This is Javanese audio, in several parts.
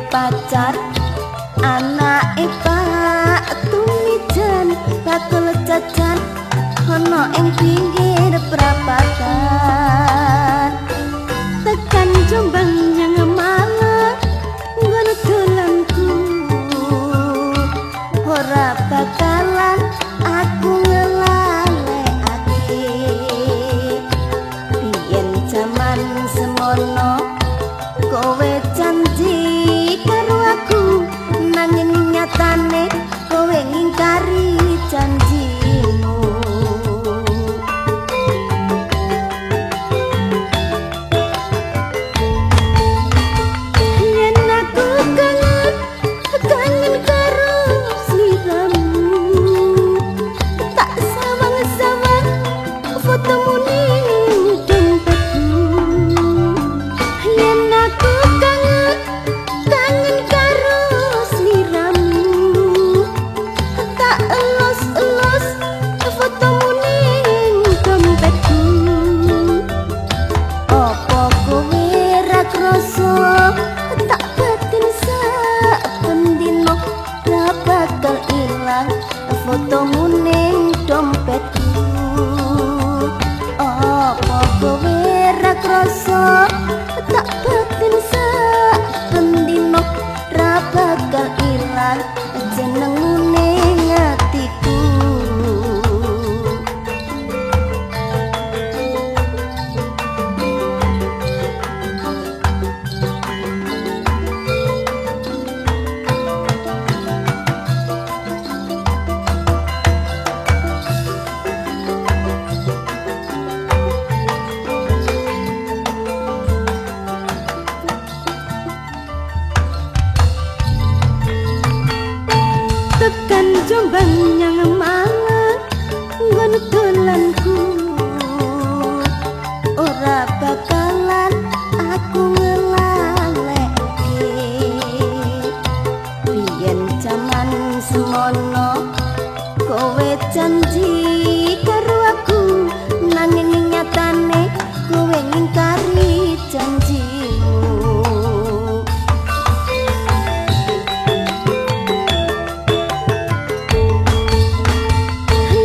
Pacar anake Pak Tumijan bakul jajan ana ing pinggir prapatan tekan Jombang nyang Malang nggon dolanku ora bakalan aku ngelalekake biyen jaman semono kowe janji karo aku nanging nyatane kowe ngingkari janjimu. Yen aku kangen kangen karo sliramu tak sawang-sawang fotomu ning dompetku. Yen aku kangen kangen karo sliramu tak elus-elus fotomu ning dompetku. Apa kowe ra krasa tak batin saben dina ra bakal ilang fotomu ning dompetku. Apa kowe ra krasa tak batin saben dina ra bakal ilang jenengmu ning atiku. Tekan Jombang nyang Malang nggon dolanku ora bakalan aku ngelaleke biyen jaman semono kowe janji karo aku nanging nyatane kowe ngingkari janjimu.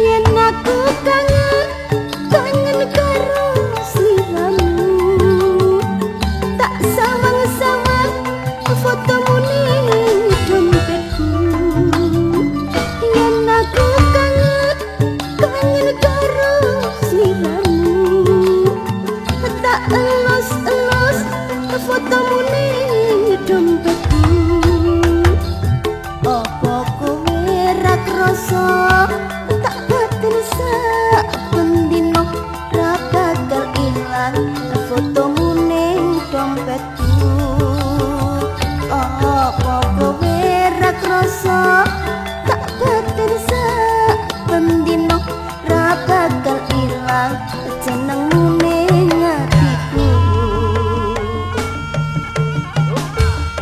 Yen aku kangen kangen karo sliramu tak sawang-sawang fotomu ning dompetku. Yen aku kangen kangen karo sliramu tak elus-elus fotomu ning dompetku. Apa kowe ra krasa tak batin saben dina ra bakal ilang fotomu ning dompetku. Apa kowe ra krasa tak batin saben dina ra bakal ilang